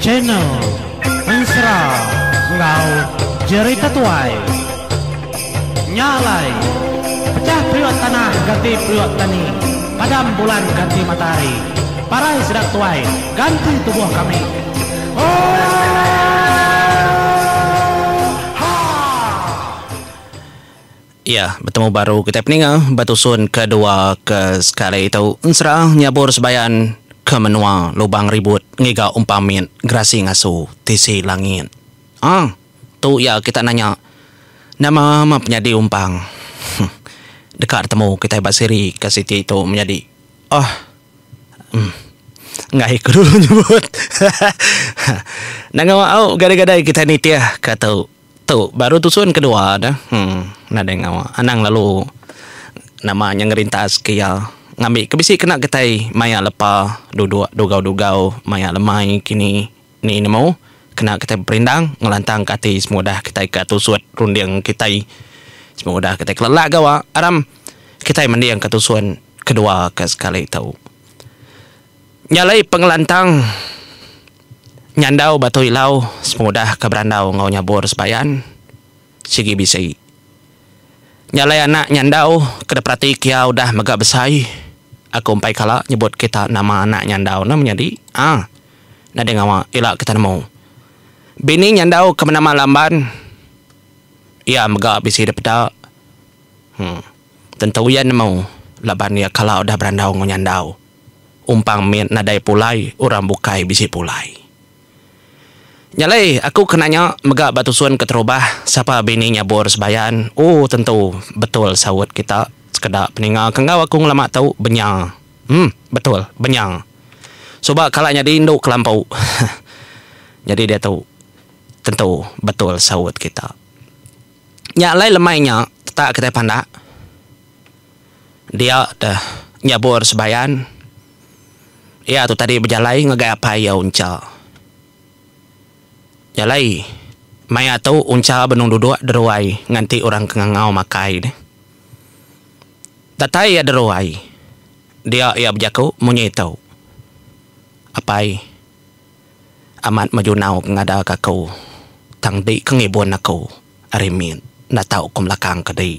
Channel Ensera enggau Jerita Tuai. Nya alai, pecah periuk tanah ganti periuk tani, padam bulan ganti matahari, parai sida tuai ganti tubuh kami. Oohaa! Iya, betemu baru kitai peninga betusun kedua ke sekali tu ensera nyabur sebayan ke menua lubang ribut ngiga umpang mit gerasi ngasu tisi langit. Aa tu iya kita nanya nama meh penyadi umpang deka ditemu kitai ba siri ke siti tu menyadi. Ohh uhh enggai ku dulu nyebut nanga au gadai-gadai kitai nitih ka tu. Tu baru tusun kedua dah. Hmm nadai ngawa. Anang lalu nama nya ngerintas ke iya ngambi ke bisi kena kitai maya lepa duduk dugau-dugau maya lemai kini ni nemu kena kitai beperindang ngelantang ke ati semudah kitai ke tusut runding kitai semudah kitai kelelak gawa aram kitai mending ke tusun kedua ke sekali tu. Nya alai pengelantang nyandau Batu Ilau sepengudah ke berandau enggau Nyabur Sebayan sigi bisi. Nya alai anak nyandau ke diperati kia udah mega besai. Aku empai kala nyebut kita nama anak nyandau ne menyadi. Aa. Nadai ngawa ila kita nemu. Bini nyandau ke benama Lamban iya mega bisi dipeda. Huh. Tentu iya nemu laban iya kala udah berandau enggau nyandau. Umpang mit nadai pulai, orang bukai bisi pulai. Nya alai aku ke nanya mega ba tusun keterubah sapa bini nyabur sebayan ooh tentu betul saut kita sekeda peninga ke enggau aku ngelama tu benya. Em betul benya. Suba kala nyadi indu kelampu. Nyadi diatu tentu betul saut kita. Nya alai lemai nya tetak kitai pandak dia deh nyabur sebayan iya tu tadi bejalai ngagai apai iya uncha. Nya alai maya tu uncha benung duduk deruai nganti orang ke ngangau makai deh. Datai iya deruai dia iya bejaku munyi tu apai. Amat mejunau ke ngada ke aku tang di ke ngibun aku ari mit enda tau ku melakang ke di.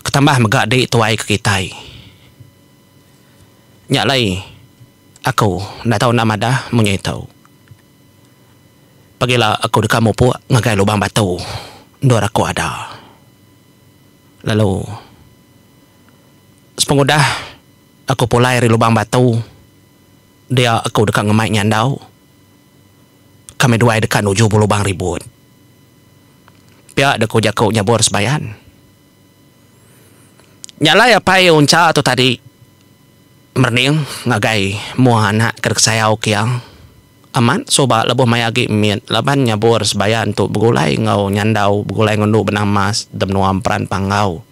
Ketambah mega di tuai ke kitai. Nya alai aku enda tau enda madah munyi tu. Pagila aku deka mupuk ngagai lubang batu endur aku ada. Lalu sepengudah aku pulai ari lubang batu. Dia aku deka ngemai nyandau. Kami duai deka nuju belubang ribut. Pia deh ku jaku nyabur sebayan. Nya alai apai Uncha tu tadi merening ngagai mua anak ke dikesayau ke iya. Amat suba lebuh maya agi mit laban nyabur sebayan tu begulai enggau nyandau begulai enggau endu benang mas da menua Emperan Panggau.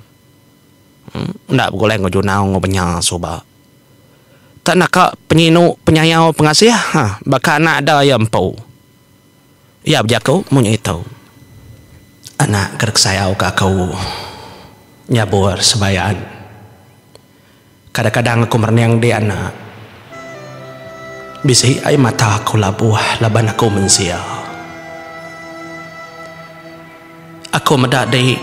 Enda begulai enggau Junau enggau Benya suba. Tak naka penyinu penyayau pengasih ha baka anak ada iya empu. Iya bejaku munyi tu. Anak ke dikesayau ka aku nyabur sebayan. Kadang-kadang aku merening di anak. Bisi ai mata aku labuh laban aku mensia. Aku meda di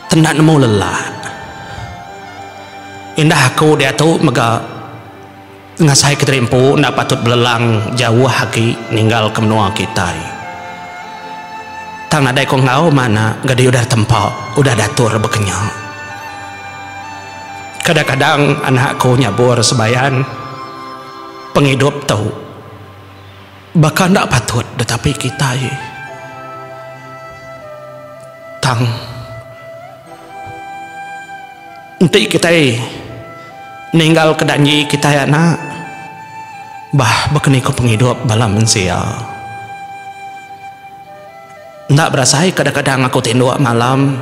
tenda nemu lelak. Indah aku diatu mega ngasai kediri empu enda patut belelang jauh agi ninggalka menua kitai. Tang nadai ku enggau mana gadi udah tempa udah diatur baka nya. Kadang-kadang anak aku nyabur sebayan pengidup tu. Baka enda patut ditapi kitai. Tang enti kitai ninggalka danji kitai anak, bah baka ni ku pengidup bala mensia. Enda berasai kadang-kadang aku tinduk malam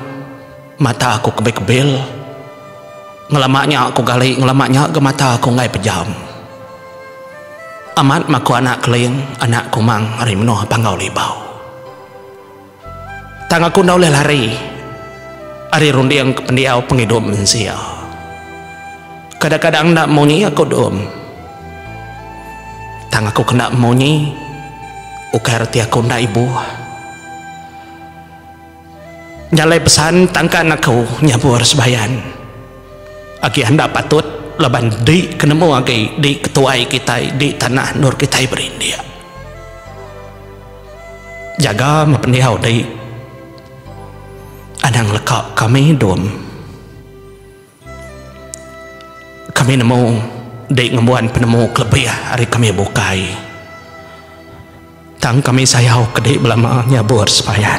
mata aku kebil-kebil. Ngelama nya aku gali ngelama nya ga mata aku enggai pejam. Amat maku anak Keling, anak Kumang ari menua Panggau Libau. Tang aku enda ulih lari ari runding ke pendiau pengidup mensia. Kadang-kadang enda munyi aku dum. Tang aku kena munyi ukai reti aku enda ibuh. Jalai pesan tangkan aku nyabur sebayan. Agi enda patut laban di ke nemu agi di ketuai kitai di tanah endur kitai berindik. Jaga meh pendiau di. Anang leka kami dum. Kami nemu di ngembuan penemu kelebih ari kami bukai. Tang kami sayau ke di belama nyabur sebayan.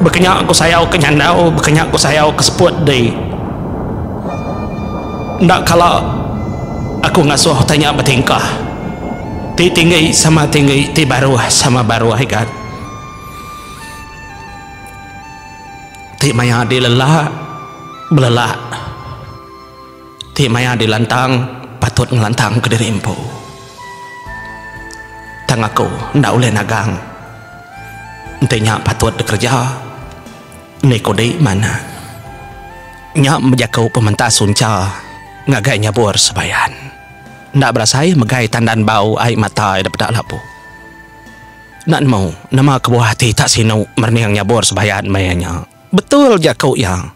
Bekenya ku sayau ke nyandau, bekenya ku sayau ke seput di. Enda kala aku ngasuh utai nya betingkah. Ti tinggi sama tinggi, ti baruh sama baruh igat. Ti maya dilelak, belelak. Ti maya dilantang, patut ngelantang kediri empu. Tang aku enda ulih nagang. Enti nya patut dikereja, ni ku di manah. Nya bejaku pementas uncha ngagai nyabur sebayan. Enda berasai megai tandan bau ai mata iya depeda labu. Enda nemu nama kebuah ati tak sinu merening nyabur sebayan maya nya. Betul jaku iya.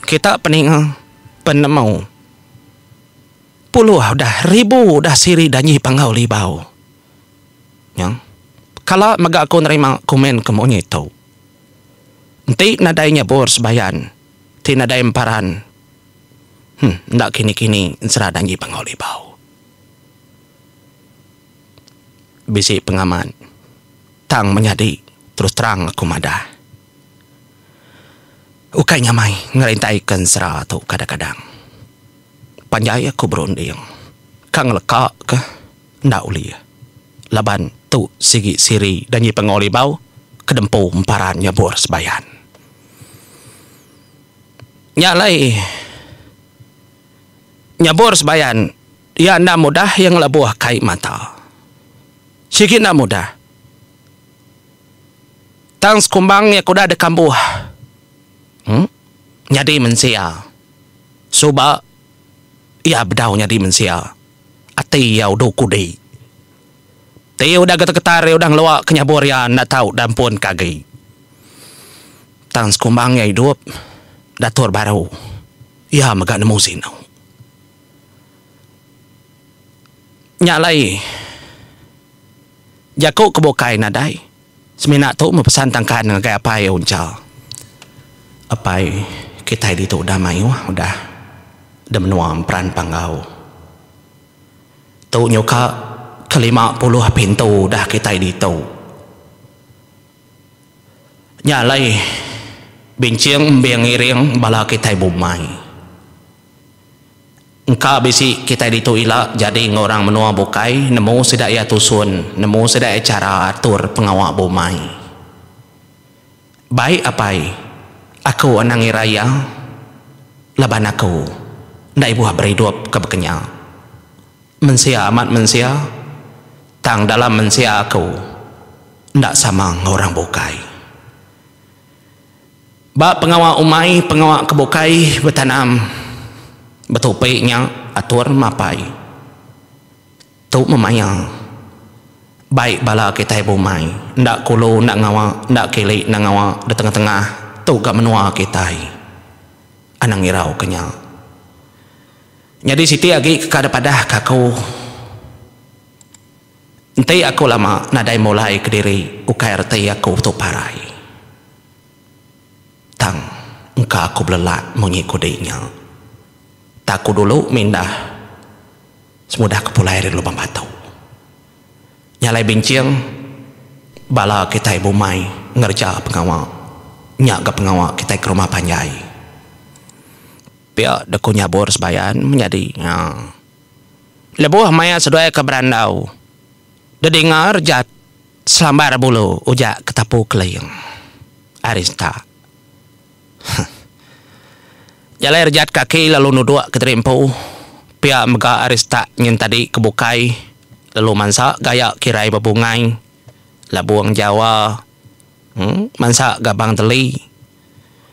Kita peninga penemu. Puluh udah ribu udah siri danji Panggau Libau. Nya. Kala mega aku nerima komen ke munyi tu. Enti nadai nyabur sebayan ti nadai emparan. Huh enda kini-kini ensera danji Panggau Libau. Bisi pengamat tang menyadi terus terang aku madah. Ukai nyamai ngerintaika ensera tu kadang-kadang. Panjai aku berunding ka ngeleka ke enda ulih laban tu sigi siri danji Panggau Libau ke dempu emparan nyabur sebayan. Nya alai nyabur sebayan Iya enda mudah iya ngelebuh kai mata. Sigi enda mudah. Tang sekumbang iya ke udah dikambuh em nyadi mensia. Suba iya bedau nyadi mensia. Ati iya udu kudi. Ti udah getar-getar iya udah ngelua ke nyabur iya enda tau dampun ke agi. Tang sekumbang iya idup datur baru iya mega nemu sinu. Nya alai, jaku ke bukai nadai, semina tu meh pesan tangkan ngagai apai Uncha. Apai kitai ditu udah mayuh udah da menua Emperan Panggau. Tu nyuka ke 50 pintu udah kitai ditu. Nya alai, binching embing ngiring bala kitai bumai. Engka bisi kitai ditu ila jadi enggau orang menua bukai nemu sida iya tusun, nemu sida iya chara atur pengawa bumai. Baik apai, aku anang ngira iya laban aku enda ibuh beridup ke bekenya. Mensia amat mensia, tang dalam mensia aku enda sama enggau orang bukai. Ba pengawa umai pengawa ke bukai betanam betupi nya atur mapai. Tu memaya bai bala kitai bumai enda kulu enda ngawa enda kili enda ngawa da tengah-tengah tu ga menua kitai. Anang irau ke nya. Nyadi siti agi ke ka dipadah ka aku. Enti aku lama nadai mulai kediri ukai reti aku tu parai. Tang engka aku belelak munyi kudi nya. Tak aku dulu mindah semudah ke pulai ari Lubang Batu. Nya alai binching bala kitai bumai ngereja pengawa nya ga pengawa kitai ke rumah panjai. Pia deka nyabur sebayan menyadi nya. Lebuh maya seduai ke berandau, dedinga rejat selambar bulu ujak ke tapu keling. Ari sentak. Huh. Jalai rejat kaki lalu nuduk kediri empu. Pia mega ari setak nyin tadi ke bukai lalu mansa gaya kirai bebungai, labung jawa, huh mansa gabang teli.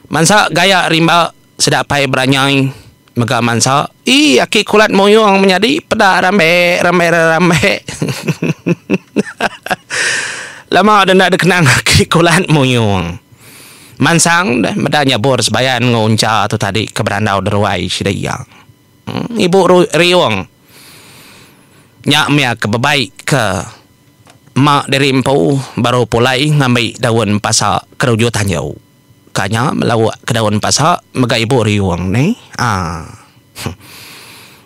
Mansa gaya rimba sida apai beranyai. Mega mansa, ii aki kulat muyung menyadi peda rambe rambe rambe. Lama deh enda dikenang aki kulat muyung. Mansang deh meda nyabur sebayan enggau uncha tu tadi ke berandau deruai sida iya. Ibu Riung nya mih ke bebai ke ema diri empu baru pulai ngambi daun pasa keruju tanjau. Ka nya melauk ke daun pasa mega ibu riung nih. Aa.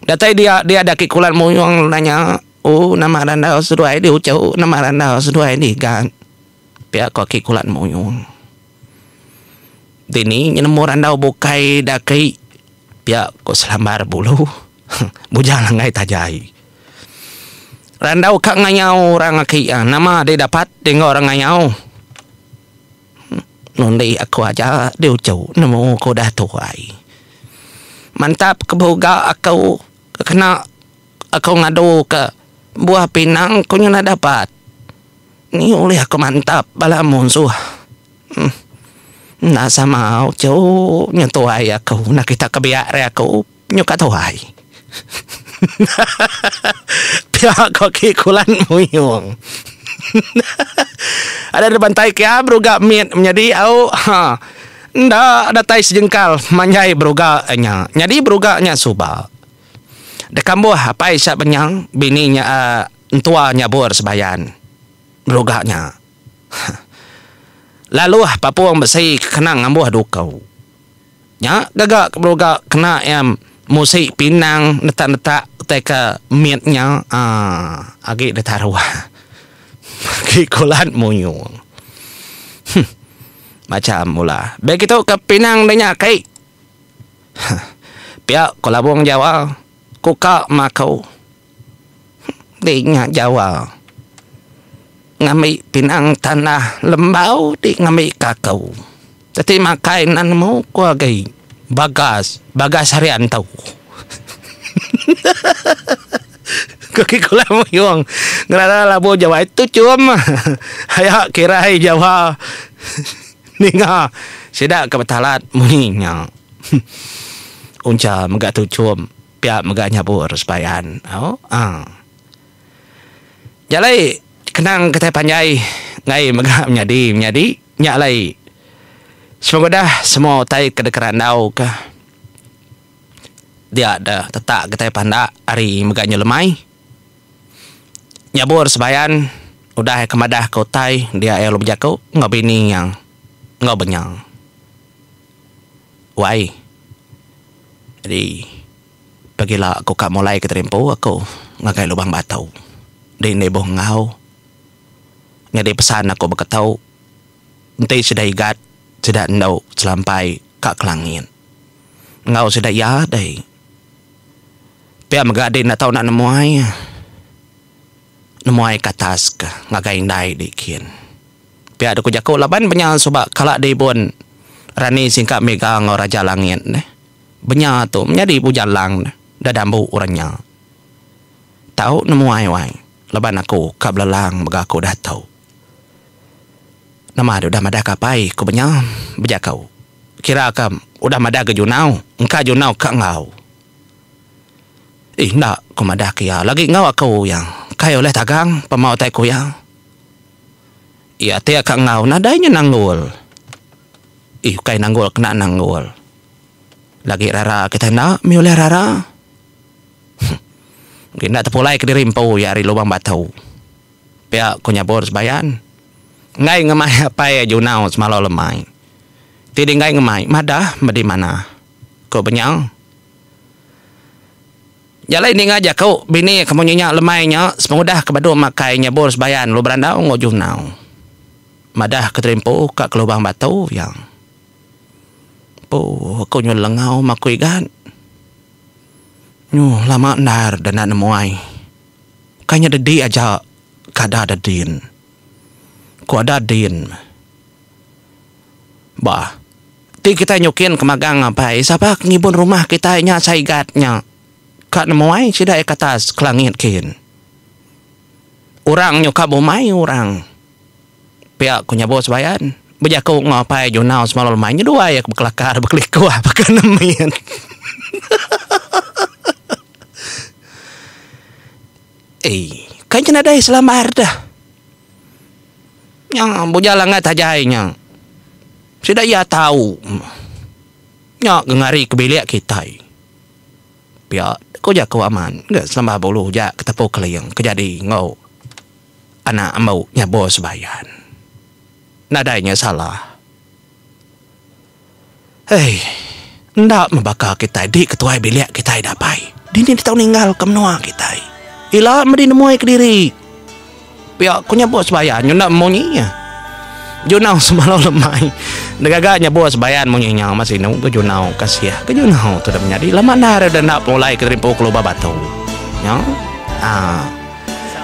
Datai dia dia daki kulat muyung nanya, "Oh nama randau seduai di uchu, nama randau seduai di igat?" Pia ko aki kulat muyung. Dini nyenemu randau bukai daki pia ko selambar bulu Bujang Langgai Tajai. Randau ka ngayau orang aki nama deh dapat deh enggau orang ngayau. Nundi aku aja diuchu nemu ku udah tuai. Mantap ke buga aku ke kena aku ngadu ke buah pinang ku nyuna dapat. Ni ulih aku mantap bala munsuh. Uhh enda sama uchu nya tuai aku enda kita ke biak ari aku. Nyuka tuai. Pia ko ki kulan muyung. Ada di bantai kia beruga mit menyadi au ha. Enda datai sejengkal manjai beruga nya. Nyadi beruga nya suba. Dekambuh apai Sya Benyang bini nya uhh entua nyabur sebayan beruga nya. Laluh papung besi kena ngambuh duku. Nya gaga ke beruga kena iya musi pinang netak-netak utai ke mit nya aaa agi ditaruh agi kulat muyung. Huh macam ulah. Begitu ke pinang da nya kai. Huh pia ko labung jawa ku ka maku. Di nya Jawa ngambi pinang tanah lembau ti ngambi kaku. Teti makai enda nemu ku agi bagas, bagas hari antu. Ku agi kula muyung ngerara labu Jawa itu chum aya kirai Jawa ninga sida ke betalat munyi nya. Uncha mega tu chum. Pia mega nyabur sebayan. Au. Aa. Jalai kenang kitai panjai enggai mega menyadi menyadi nya alai sepengudah semua utai ke dikerandau ka dia da tetak kitai pandak ari mega nyelemai. Nyabur sebayan udah ke madah ke utai dia iya lalu bejaku enggau bini iya enggau benya. Wai. Jadi pagila aku ka mulai ke terimpu aku ngagai lubang batu. Di nibuh enggau. Nyadi pesan aku beketu enti sida igat sida endu selampai ka ke langit. Enggau sida iya deh. Pia mega di enda tau nak nemuai. Nemuai ke atas ke ngagai indai di kin. Pia deka jaku laban benya suba kala diibun Rani Singka Mega enggau Raja Langit neh. Benya tu menyadi Bujang Lang neh da dambu orang nya. Tau nemuai wai laban aku ka belelang mega aku udah tau. Nama deh udah madah ka apai ku benya bejaku. Kira ka udah madah ga Junau engka Junau ka enggau. Ih enda ku madah ke iya lagi enggau aku iya kai ulih tagang pemau utai ku iya. Iya ti aka enggau nadai nya nanggul. Ih ukai nanggul kena nanggul. Lagi rara kitai enda mih ulih rara. Huh. Agi enda tepulai kediri empu iya ari lubang batu. Pia ku nyabur sebayan. Enggai ngemai apai Junau semalau lemai. Ti dinggai ngemai madah medi manah. Ku Benyang. Jalai ninga jaku bini ke munyi nya lemai nya sepengudah ke badu makai nyebur sebayan lalu berandau enggau Junau. Madah ke terimpu ka ke lubang batu iya. Empu aku nyu lengau maku igat. Nyu lama endar deh enda nemuai. Kai nya dedi aja kada da din. Ku ada din. Bah. Ti kitai nyukin ke magang apai sapa ke ngibun rumah kitai nya saigat nya ka nemuai sida iya ke atas ke langit kin. Orang nyuka bumai orang pia ku nyabut sebayan bejaku enggau apai Junau semalu lemai nyeduai iya ke bekelakar bekelikuh baka nemit. Ei, kai nya nadai selambar deh. Nya bujal angat tajai nya. Sida iya tau. Nya ke ngari ke bilik kitai. Pia ku jaku Aman ga selamba bulu ja ke tepu keling ke jadi enggau anak ambu nyabur sebayan. Nadai nya salah. Hei, enda meh baka kitai di ketuai bilik kitai dapai. Dini ditau ninggalka menua kitai. Ila meh dinemuai kediri. Pia ku nyebut sebayan nyunda munyi iya. Junau semalau lemai degaga nyebut sebayan munyi nya mas inu ke Junau kasih ke Junau tu dah menyadi lama endar udah enda pulai ke terimpu ke lubah batu. Nya. Haa.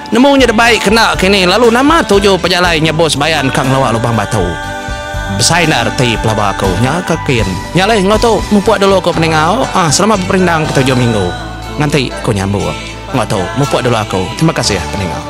Nemu nya debai kena kini lalu nama tuju pejalai nyebut sebayan ka ngelawa lubang batu. Besai enda reti pelaba aku nya ke kin. Nya alai enggau tu mupuk dulu aku peningau ah selamat beperindang ke tuju minggu. Nganti ku nyambung. Enggau tu mupuk dulu aku. Terima kasih peningau.